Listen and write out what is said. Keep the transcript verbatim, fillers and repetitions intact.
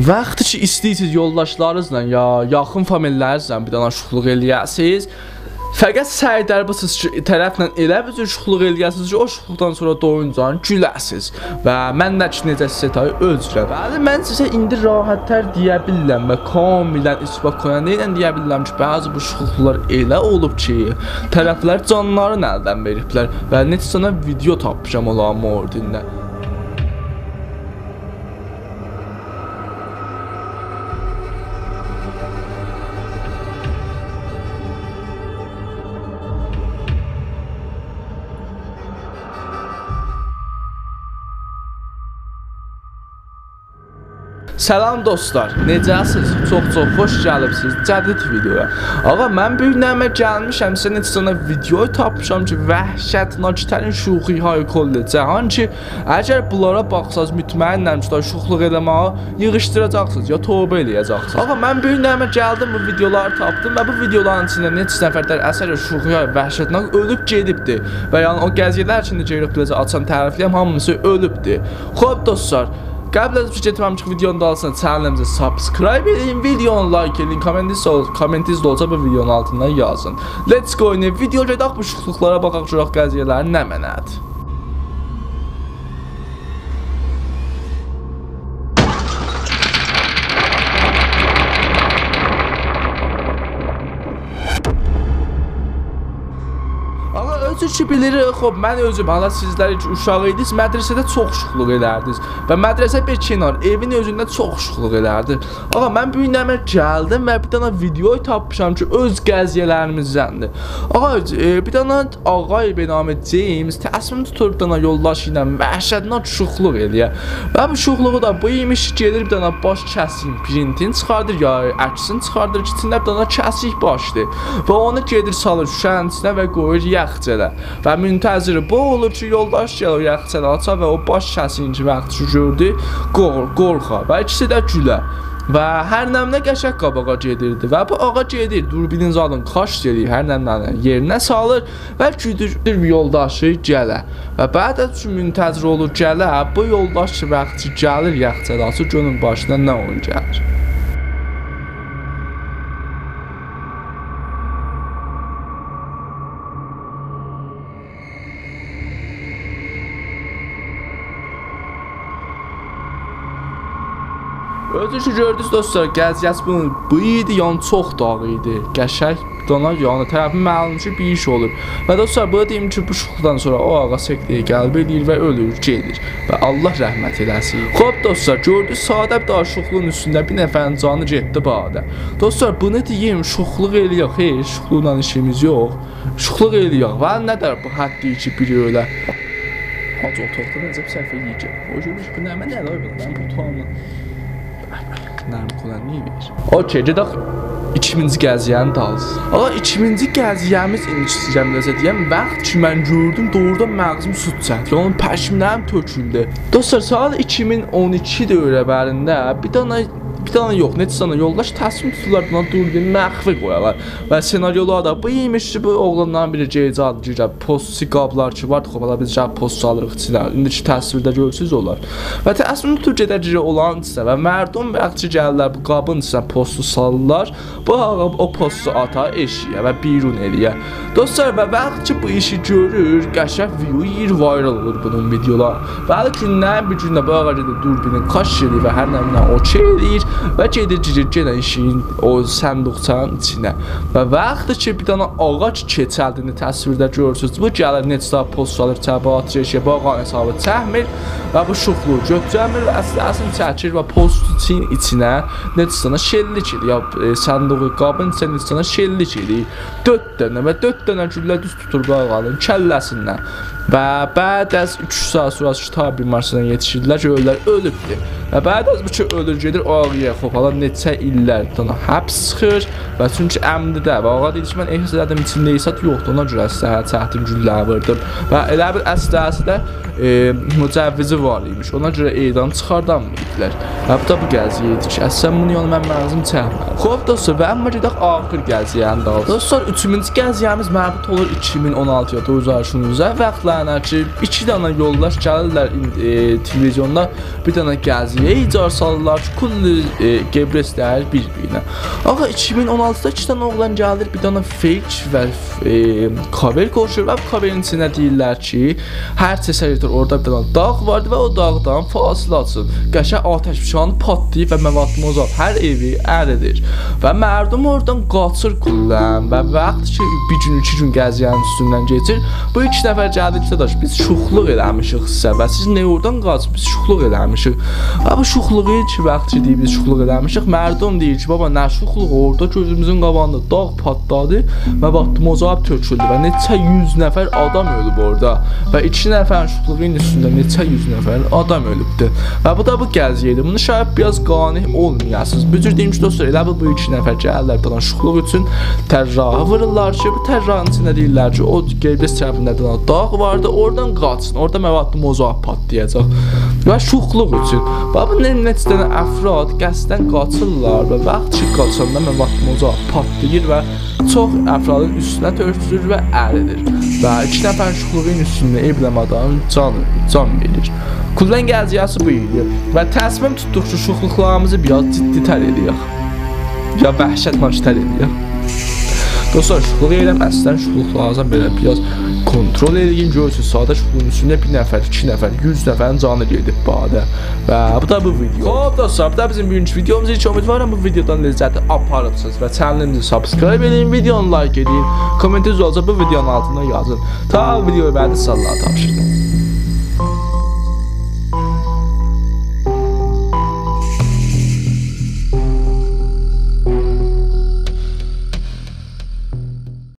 وقتی کی ایسته‌ییرسینیز یولداشلارینیزلا یا یاخین فامیللرینیزله بیر دانا شوخلوق ائله‌یه‌سینیز، فقط سعی ائده‌لیسینیز کی طرفله ائله بیر جور شوخلوق ائله‌یه‌سینیز کی او شوخلوقدان سونرا دویونجا گوله‌سینیز. و من ده کی نئجه ستای اؤز جوره. بلی، من سیزه ایندی راحت‌تر دئیه بیلیرم و کاملاً اثبات کننده ایله دئیه بیلیرم کی بعضی بو شوخلوقلار ائله اولوب کی طرفلر جانلارینی الدن وئریبلر و نئچه دانا ویدئو تاپمیشام اونلارین موردینده. سلام دوستلار، نئجه‌سیز؟ چوخ چوخ خوش گلیبسیز جدید ویدئویا. آقا، من بو گون نمنه گلمیشم، سیزه نئچه دانا ویدئو تاپمیشام کی وحشتناک‌ترین شوخی‌های کل جهان کی اگر بونلارا باخساز، مطمئنم کی دا شوخلوق ائله‌مه‌یی ییغیشدیراجاقسینیز، یا توبه ائله‌یه‌جکسینیز. آقا، من بو گون نمنه گلدیم، بو ویدئولاری تاپدیم و بو ویدئولارین ایچینده نئچه نفر در اثر شوخلوق‌های وحشتناک اؤلوب گئدیبدی. و یعنی او قضیه‌لر ایچینده گلیب بیله‌جک آچام تعریفله‌یم، هامیسی اؤلوبدو. خوب دوستلار، قبل از هئچ گئتمه‌میشیک ویدئونون دالیسینا، چنلیمیزی سابسکرایب ائدین، ویدئونو لایک ائدین، کامنتینیز اول-، کامنتینیز ده اولسا بو ویدئونون آلتیندا یازین. Let's go، ایندی ویدئو گئدک، بو شوخلوقلارا باخاق، گؤرک قضیه‌لر نمنه‌دیر. آقا، اؤزو کی بیلیر، خوب، من اؤزوم، حالا سیزلر کی اوشاق ایدینیز، مدرسه‌ده چوخ شوخلوق ائلردینیز. و مدرسه بیر کنار، ائوین اؤزونده چوخ شوخلوق ائلردین. آقا، من بو گون نمنه گلدیم و بیر دانا ویدئو تاپمیشام کی اؤز قضیه‌لریمیزدندیر. آقا، ائ، بیر دانا آقای به نام جیمز تصمیم توتور بیر دانا یولداشی ایله وحشتناک شوخلوق ائله‌یه. و بو شوخلوغو دا بو ایمیش کی گئدیر بیر دانا باش کسیگین پرینتینی چیخاردیر، یا عکسینی چیخاردیر کی ایچینده بیر دانا کسیک باشدیر. و اونو گئدیر سالیر شوشه‌نین ایچینه و قویور یخچالا. و منتظر بو اولور کی یولداش گله او یخچالی آچا و او باش کسیگین کی وقتی کی گؤردو، قور-، قورخا و ایکیسی ده گوله. و هر نمنه قشنگ قاباغا گئدیردی. و بو آقا گئدیر، دوربینین زادین کاشت ائله‌ییر، هر نمنه‌نی یئرینه سالیر و گودور یولداشی گله. و بعد از کی منتظر اولور گله، بو یولداش کی وقتی گلیر یخچالی آچیر، گؤرون باشینا نه اویون گلیر. اؤزو کی گؤردونوز دوستلار، قضیه‌سی بونون بو ایدی، یعنی چوخ داغ ایدی. قشنگ دانا، یعنی طرفین معلوم کی بیر ایش اولور. و دوستلار، بو دئییم کی بو شوخلوقدان سونرا او آقا سکته‌ی قلبی ائله‌ییر و اؤلور، گئدیر. و الله رحمت ائله‌سین. خوب دوستلار، گؤردونوز ساده بیر دانا شوخلوغون اوستونده بیر نفرین جانی گئتدی بادا. دوستلار، بونو دئییم، شوخلوق ائله‌یک، خئیر، شوخلوقلا ایشیمیز یوخ. شوخلوق ائله‌یک. و نه قدر بو حددیر کی بیری اؤله. حاجی، اوتاقدا نئجه بیر صفحه یئیه‌جک. او گؤرور کی بو نمنه، نه وار بوندا؟ من اوتاغیمدا نرم کلنلیگی وئریر. اوکئی، گئدک ایکینجی قضیه‌نین دالیسینا. آقا، ایکینجی قضیه‌میز ایندی کی سیزه نئجه دئیم، وقت کی من گؤردوم، دوغرودان مغزیم سوت چکدی. اونون پشیملریم تؤکولدو. دوستلار، سال ایکی مین اون ایکی دؤوره‌برینده بیر دانا، بیر دانا یوخ، نئچه دانا یولداش تصمیم توتورلار بونا دوربین مخفی قویالار. و سناریولار دا بو ایمیش کی بو اوغلانلارین بیری گئجه آدی گیره پوستو قابلار کی وار، خوب، حالا بیز گلیب پوستو سالیریق ایچینه. ایندی کی تصویرده گؤرورسونوز اونلار. و تصمیم توتور گئده گیره اولارین ایچینه و مردم وقتی گلیرلر بو قابین ایچینه پوستو سالیرلار، بو آقا او پوستو آتار ائشیگه و بیرون ائله‌یر. دوستلار، و وقت کی بو ایشی گؤرور، قشنگ ویو یئییر، وایرال اولور بونون ویدئولاری. و هله گونلرین بیر گونده بو آقا گئدیر دوربینی کاش ائله‌ییر و هر نمنه اوکئی ائله‌ییر و گئدیر گیریر یئنه ایشین او صندوقچانین ایچینه. و وقتی کی بیر دانا آقا کی کئچلدیگینی تصویرده گؤرورسونوز، بو گلیر نئچه دانا پوست آلیر، چپه آتیر ائشیگه، بو آقانین حسابی چکمیر و بو شوخلوغو گؤتورمیر و اصل-، اصلینی چکیر و پوستون ایچینه نئچه دانا شلیک ائله‌ییر، یا، ائ، صندوقو، قابین ایچینه نئچه دانا شلیک ائله‌ییر. دؤرد دؤنه و دؤرد دؤنه گولله دوز توتور بو آقانین کلّه‌سیندن. و بعد از ایکی ساعات سونرا کی تابعین ماشینلا یئتیشیرلر، گؤرورلر اؤلوبدور. و بعد از بو کی اؤلور گئدیر، او آقایا خوب، حالا نئچه ایللر دانا حبس چیخیر. و چونکی عمدی‌دی و آقا دئییر کی من احساس ائله‌دیم ایچینده زاد یوخدور، اونا گؤره سیزه چکدیم، گولله ووردوم. و ائله بیل اسلحه‌سی ده، ائ، مجوزی وار ایمیش. اونا گؤره اعدام چیخاردانماییبلار. و بو دا بو قضیه ایدی کی اصلاً بونو، یعنی، من مغزیم چکمه‌دی. خوب دوستلار، و اما گئدک آخیر قضیه‌نین دالیسینا. دوستلار، اوچونجو قضیه‌میز مربوط اولور ایکی مین اون آلتی‌یا، دوز آیین اوچونجو واختلارینا کی ایکی دانا یولداش گلیرلر، ائ، تلویزیوندا بیر دانا قضیه ایجاد سالیرلار کی کلّ ائ، قبرس ده‌ییر بیر-بیرینه. آخی ایکی مین اون آلتیدا ایکی دنه اوغلان گلیر، بیر دنه فیک و، ائ، کاور قوشور و بو کاورین ایچینده دئییرلر کی، هر چسه یئتیر اورادا بیر دنه داغ واردی و او داغدان فاصله آچین. قشنگ آتش فشانی پاتلاییر و مواد مذاب هر ائوی اریدیر. و مردم اورادان قاچیر کلاً و وقتی کی بیر گون، ایکی گون قضیه‌نین اوستوندن کئچیر، بو ایکی نفر گلیر کی، داداش، بیز شوخلوق ائله‌میشیک سیزه و سیز نییه اورادان قاچیب، بیز شوخلوق ائله‌میشیک. و بو شوخلوغو کی، وقت کی دئییر، بیز شوخلوق ائله‌میشیک، مردم دئییر کی، بابا، نه شوخلوغو، اورادا گؤزوموزون قاباغیندا داغ پاتلادی، مواد مذاب تؤکولدو و نئچه یوز نفر آدام اؤلوب اورادا. و ایکی نفرین شوخلوغونون اوستونده نئچه یوز نفر آدام اؤلوبدو. و بو دا بو قضیه‌دیر. بونو شاید بیر آز قانع اولمایاسینیز. بو جور دئییم کی، دوستلار، ائله بیل بو ایکی نفر گلیرلر بیر دنه شوخلوق اوچون طراحی وورورلار کی، بو طراحین ایچینده دئییرلر کی، او قبرس طرفینده بیر دنه داغ واردی، اورادان قاچین، اورادا مواد مذاب پاتلایاجاق. و شوخلوق اوچون. باخ، بو نه، نئچه دنه افراد قصداً قاچیرلار و وقت کی قاچاندا مواد مذاب پاتلاییر و چوخ افرادین اوستونه تؤکولور و اریدیر. و ایکی نفر شوخلوغون اوستونده ابله‌م آدام جان، جان وئریر. کلاً قضیه‌سی بو ایدی. و تصمیم توتدوق کی، شوخلوقلاریمیزی بیر آز جدی‌تر ائله‌یک. یا وحشتناک‌تر ائله‌یک. دوستلار، شوخلوق ائله‌ییرم، اصلاً شوخلوقلارینیزا بئله بیر آز کنترل ائله‌یین. گؤرورسونوز، ساده شوخلوغون اوستونده بیر نفر، ایکی نفر، یوز نفرین جانی گئدیب باده. و بو دا بو ویدیو. خوب، دوستلار، بو دا بیزیم بوگونکو ویدیوموز ایدی. امیدوارام بو ویدیودان لذت آپاریبسینیز و چنلیمیزی سابسکرایب ائدین، ویدیونو لایک ائدین، کامنتینیز اولسا بو ویدیونون آلتیندا یازین. تا ویدیو بعدی، سلام، تاپشیرین.